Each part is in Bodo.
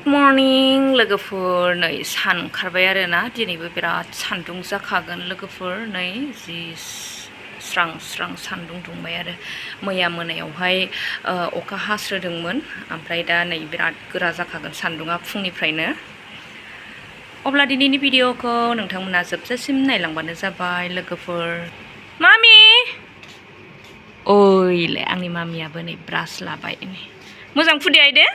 गुड मर्निं लोगोफोर नै सान ओंखारबाय आरोना दिनैबो बिराद सान्दुं जाखागोन लोगोफोर नै जि स्रां स्रां सान्दुं दुंबाय आरो मैया मोनायावहाय अखा हास्रोदोंमोन ओमफ्राय दा नै बिराद गोरा जाखागोन सान्दुङा फुंनिफ्रायनो अब्ला दिनैनि भिडिअखौ नोंथांमोना जोबजासिम नायलांबानो जाबाय लोगोफोर मामि ओइलाय आंनि मामियाबो नै ब्रास लाबाय मोजां फुदिहायदो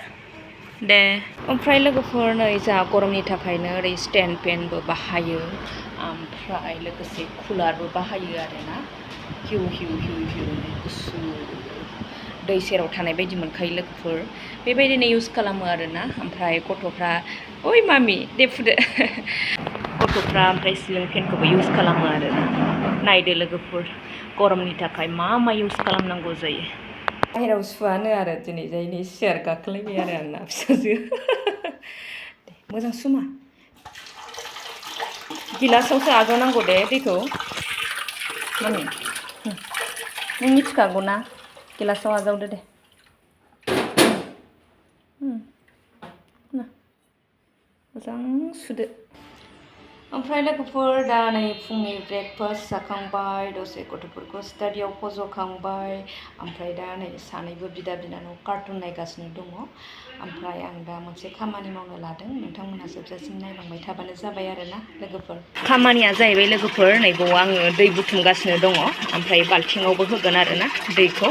दे ओमफ्राय लोगोफोर नै जोंहा गरमनि थाखायनो ओरै स्टेन्ड फेनबो बाहायो ओमफ्राय लोगोसे कुलारबो बाहायो आरोना हिउ हिउ हिउ हिउ गुसु दै सेराव थानाय बायदि मोनखायो लोगोफोर बेबायदिनो इउज खालामो आरोना ओमफ्राय गथ'फ्रा ओइ मामि दे फुदो गथ'फ्रा ओमफ्राय सिलिं फेनखौबो इउज खालामो आरोना नायदो लोगोफोर गरमनि थाखाय मा इउज खालामनांगौ जायो बाहेराव सुवानो आरो दिनै जायनि सियार गाखोलायबाय आरो आंना फिसाजो दे मोजां सुमा गिलासावसो आजावनांगौ दे दैखौ मामि नों मिथिखागौ ना गिलासाव आजावदो दे मोजां सुदो ओमफ्राय लोगोफोर दा नै फुंनि ब्रेकफास्ट जाखांबाय दसे गथ'फोरखौ स्टाडियाव फज'खांबाय ओमफ्राय दा नै सानैबो बिदा बिनानाव कार्टुन नायगासिनो दङ ओमफ्राय आं दा मोनसे खामानि मावनो लादों नोंथांमोनहा जोबजासिम नायलांबाय थाबानो जाबाय आरोना लोगोफोर खामानिया जाहैबाय लोगोफोर नैबाव आङो दै बुथुमगासिनो दङ ओमफ्राय बाल्थिङावबो होगोन आरोना दैखौ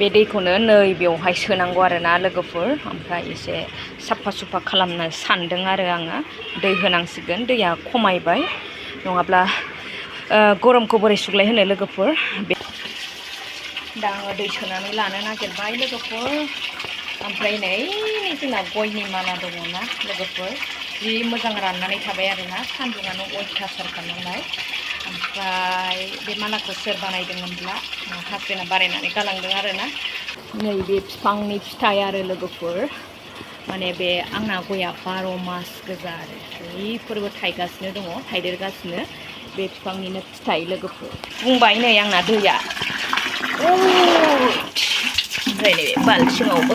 बे दैखौनो नै बेवहाय सोनांगौ आरोना लोगोफोर ओमफ्राय एसे साफा सुफा खालामनो सानदों आरो आङो दै होनांसिगोन दैया खमायबाय नङाब्ला गरमखौ बोरै सुग्लाय होनो लोगोफोर दा आङो दै सोनानै लानो नागिरबाय लोगोफोर ओमफ्राय नै जोंना गयनि माला दङना लोगोफोर जि मोजां राननानै थाबाय आरोना सान्दुङानो अयथासारखा नालाय ओमफ्राय बे मालाखौ सोर बानायदोंमोनब्ला हासबेन्डआ बानायनानै गालांदों आरोना नैबे बिफांनि फिथाइ आरो लोगोफोर माने बे आंना गया 12 मास गोजा आरो बेफोरबो थाइगासिनो दङ थाइदेरगासिनो बे बिफांनिनो फिथाइ लोगोफोर बुंबाय नै आंना दैया ओमफ्राय नैबे बाल्थिङावबो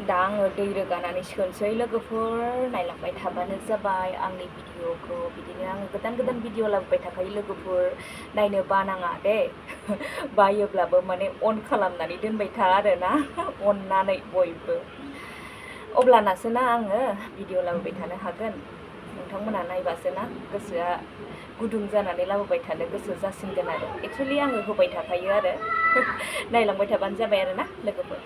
दा आङो दै रोगानानै सोनोसै लोगोफोर नायलांबाय थाबानो जाबाय आंनि भिडिअखौ बिदिनो आङो गोदान गोदान भिडिअ लाबोबाय थाखायो लोगोफोर नायनो बानाङा दे बायोब्लाबो माने अन खालामनानै दोनबाय था आरोना अननानै बयबो अब्लानासो ना आङो भिडिअ लाबोबाय थानो हागोन नोंथांमोना नायबासो ना गोसोआ गुदुं जानानै लाबोबाय थानो गोसो जासिनगोन आरो एक्सुवेलि आङो होबाय थाखायो आरो नायलांबाय थाबानो जाबाय आरोना लोगोफोर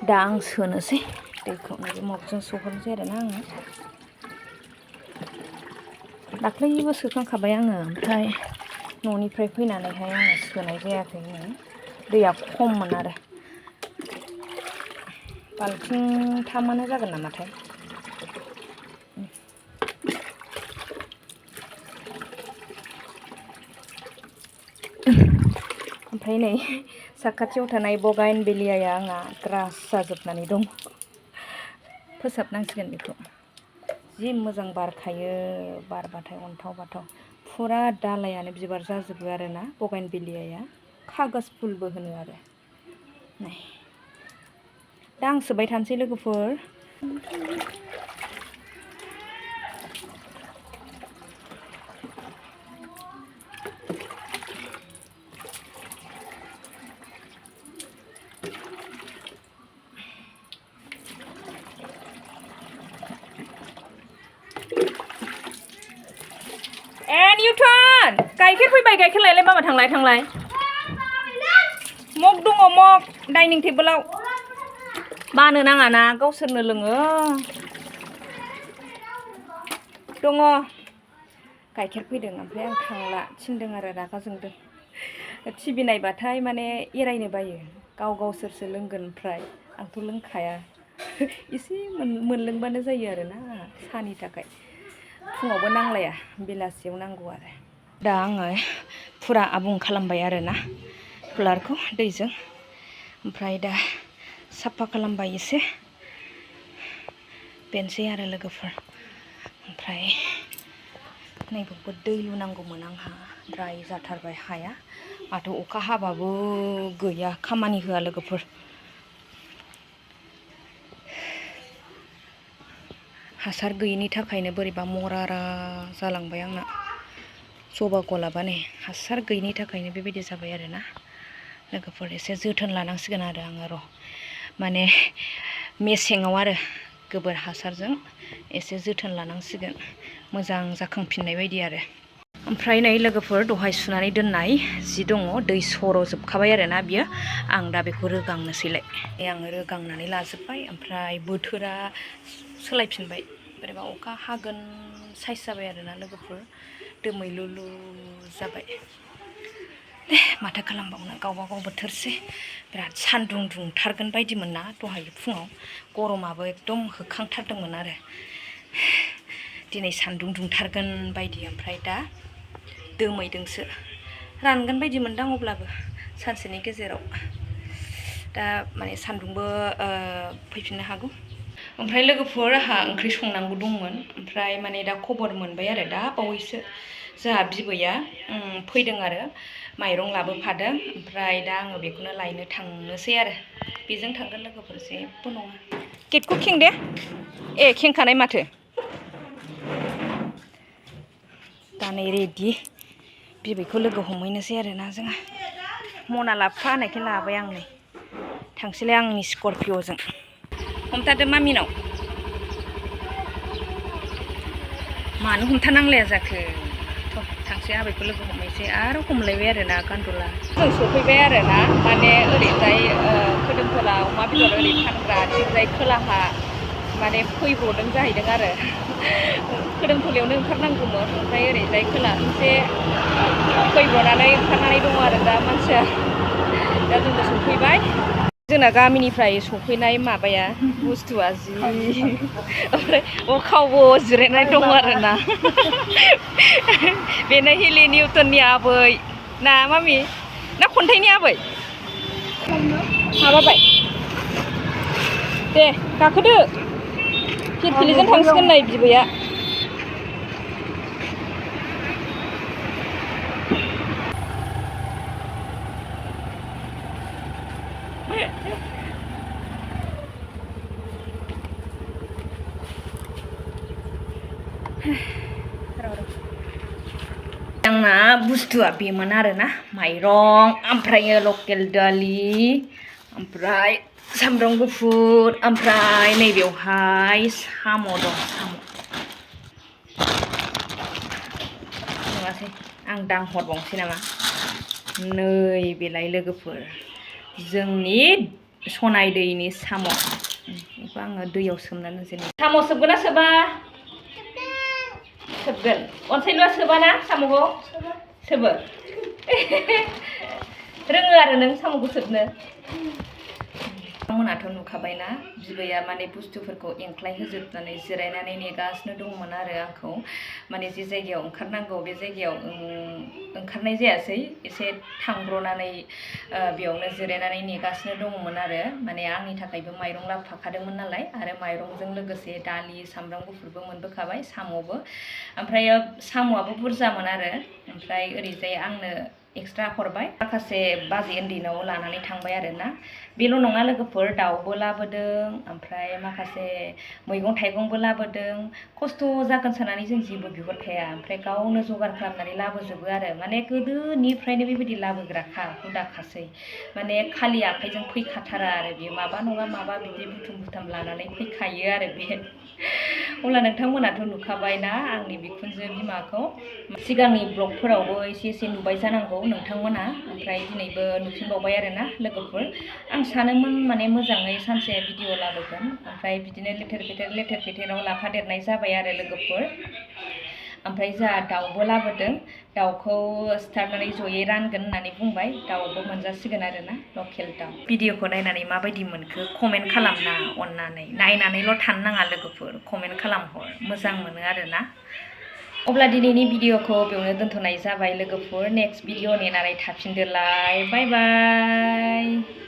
दा आं सोनोसै दैखौ नैबे मगजों सहरनोसै आरोना आङो दाख्लैबो सोखांखाबाय आङो ओमफ्राय न'निफ्राय फैनानैहाय आङो सोनाय जायाखै दैया खममोन आरो बाल्थिंथामानो जागोन नामाथाय ओमफ्राय नै साखाथियाव थानाय बगाइनभिलियाया आंहा ग्रास जाजोबनानै दं फोसाबनांसिगोन बेखौ जि मोजां बारखायो बारबाथाय अन्थाव बाथाव फुरा दालायानो बिबार जाजोबो आरोना बगाइनभिलियाया कागज फुलबो होनो आरो नै दा आं सोबाय थानोसै लोगोफोर निउटन गाइखेर फैबाय गाइखेर लायलाय मामा थांलाय मग दङ मग डाइनिं टेबोलाव बानो नाङा ना गावसोरनो लोङो दङ गाइखेर फैदों ओमफ्राय आं थांला थिनदों आरो रागा जोंदों टिभि नायबाथाय माने एरायनो बायो गावसोरसो लोंगोन ओमफ्राय आंथ' लोंखाया एसे मोनलोंबानो जायो आरोना साहानि थाखाय फुङावबो नांलाया बेलासियाव नांगौ आरो दा आङो फुरा आबुं खालामबाय आरोना कुलारखौ दैजों ओमफ्राय दा साफा खालामबाय एसे बेनोसै आरो लोगोफोर ओमफ्राय नैबावबो दै लुनांगौमोन आंहा द्राय जाथारबाय हाया माथो अखा हाबाबो गैया खामानि होआ लोगोफोर हासार गैयिनि थाखायनो बोरैबा मरारा जालांबाय आंना जबा गलाबा नै हासार गैयिनि थाखायनो बेबायदि जाबाय आरोना लोगोफोर एसे जोथोन लानांसिगोन आरो आङो र' माने मेसेङाव आरो गोबोर हासारजों एसे जोथोन लानांसिगोन मोजां जाखांफिननाय बायदि आरो ओमफ्राय नै लोगोफोर दहाय सुनानै दोननाय जि दङ दै सर'जोबखाबाय आरोना बियो आं दा बेखौ रोगांनोसैलाय आङो रोगांनानै लाजोब्बाय ओमफ्राय बोथोरा सोलायफिनबाय बोरैबा अखा हागोन साइस जाबाय आरोना लोगोफोर दोमैलुलु जाबाय दे माथो खालामबावनो गावबा गाव बोथोरसै बिराद सान्दुं दुंथारगोन बायदिमोन ना दहाय फुङाव गरमाबो एकदम होखांथारदोंमोन आरो दिनै सान्दुं दुंथारगोन बायदि ओमफ्राय दा दोमैदोंसो रानगोन बायदि मोनदां अब्लाबो सानसेनि गेजेराव दा माने सान्दुंबो फैफिननो हागौ ओमफ्राय लोगोफोर आंहा ओंख्रि संनांगौ दंमोन ओमफ्राय माने दा खबर मोनबाय आरो दा बावैसो जोंहा बिबैया फैदों आरो माइरं लाबोफादों ओमफ्राय दा आङो बेखौनो लायनो थांनोसै आरो बेजों थांगोन लोगोफोर जेबो नङा गेटखौ खें दे ए खेंखानाय माथो दा नै रेडि बिबैखौ लोगो हमहैनोसै आरोना जोङो मना लाबोफा होननायखाय लाबाय आं नै थांसैलाय आंनि स्करपिय'जों हमथादो मामिनाव मानो हमथानांलाया जाखो थांसै आबैखौ लोगो हमहैसै आरो हमलायबाय आरोना गान्दुला जों सफैबाय आरोना माने ओरैजाय खोदोमथला अमा बेदर ओरै फानग्रा थिंजाय खोलाहा माने फैब्र'दों जाहैदों आरो खोदोमथलायावनो ओंखारनांगौमोन ओमफ्राय ओरैजाय खोलाहासे फैब्र'नानै ओंखारनानै दङ आरो दा मानसिया दा जोंबो सफैबाय जोंना गामिनिफ्राय सफैनाय माबाया बुस्थुआ जि ओमफ्राय अखावबो जिरायनानै दङ आरोना बेनो हिलि निउटननि आबै ना मामि ना खन्थाइनि आबै माबाबाय दे गाखोदो फिरफिलिजों थांसिगोन नै बिबैया आंना बुस्थुआ बेमोन आरोना माइरं ओमफ्राय लकेल दालि ओमफ्राय सामब्राम गुफुर ओमफ्राय नैबेयावहाय साम' दं साम' नङासै आं दांहरबावनोसै नामा नै बेलाय लोगोफोर जोंनि सनाय दैनि साम' बेखौ आङो दैयाव सोमनानै दोनसै साम' सोबगोन ना सोबा सोबगोन अनसायलुआ सोबाना साम'खौ सोबो रोङो आरो नों साम'खौ सोबनो नोंथांमोनाथ' नुखाबायना बिबैया माने बुस्थुफोरखौ एंख्लाय होजोबनानै जिरायनानै नेगासिनो दंमोन आरो आंखौ माने जे जायगायाव ओंखारनांगौ बे जायगायाव ओंखारनाय जायासै एसे थांब्र'नानै बेयावनो जिरायनानै नेगासिनो दंमोन आरो माने आंनि थाखायबो माइरं लाबोफाखादोंमोन नालाय आरो माइरंजों लोगोसे दालि सामब्राम गुफुरबो मोनबोखाबाय साम'बो ओमफ्राय साम'आबो बुरजामोन आरो ओमफ्राय ओरैजाय आंनो एक्सट्रा हरबाय माखासे बाजै उन्दैनाव लानानै थांबाय आरोना बेल' नङा लोगोफोर दाउबो लाबोदों ओमफ्राय माखासे मैगं थाइगंबो लाबोदों खस्थ' जागोन साननानै जों जेबो बिहरखाया ओमफ्राय गावनो जगार खालामनानै लाबोजोबो आरो माने गोदोनिफ्रायनो बेबायदि लाबोग्राखा हुदाखासै माने खालि आखाइजों फैखाथारा आरो बेयो माबा नङा माबा बिदि बुथुम बुथाम लानानै फैखायो आरो बे अब्ला नोंथांमोनाथ' नुखाबायना आंनि बिखुनजो बिमाखौ सिगांनि ब्लगफोरावबो एसे एसे नुबाय जानांगौ नोंथांमोना ओमफ्राय दिनैबो नुफिनबावबाय आरोना लोगोफोर आं सानोमोन माने मोजाङै सानसे भिडिअ लाबोगोन ओमफ्राय बिदिनो लेथेर फेथेराव लाफादेरनाय जाबाय आरो लोगोफोर ओमफ्राय जोंहा दाउबो लाबोदों दाउखौ सिथारनानै जयै रानगोन होननानै बुंबाय दाउबो मोनजासिगोन आरोना लकेल दाउ भिडिअखौ नायनानै माबायदि मोनखो कमेन्ट खालामना अननानै नायनानैल' थानो नाङा लोगोफोर कमेन्ट खालामहर मोजां मोनो आरोना अब्ला दिनैनि भिडिअखौ बेयावनो दोनथ'नाय जाबाय लोगोफोर नेक्स्ट भिडिअ नेनानै थाफिनदोलाय बाय बाय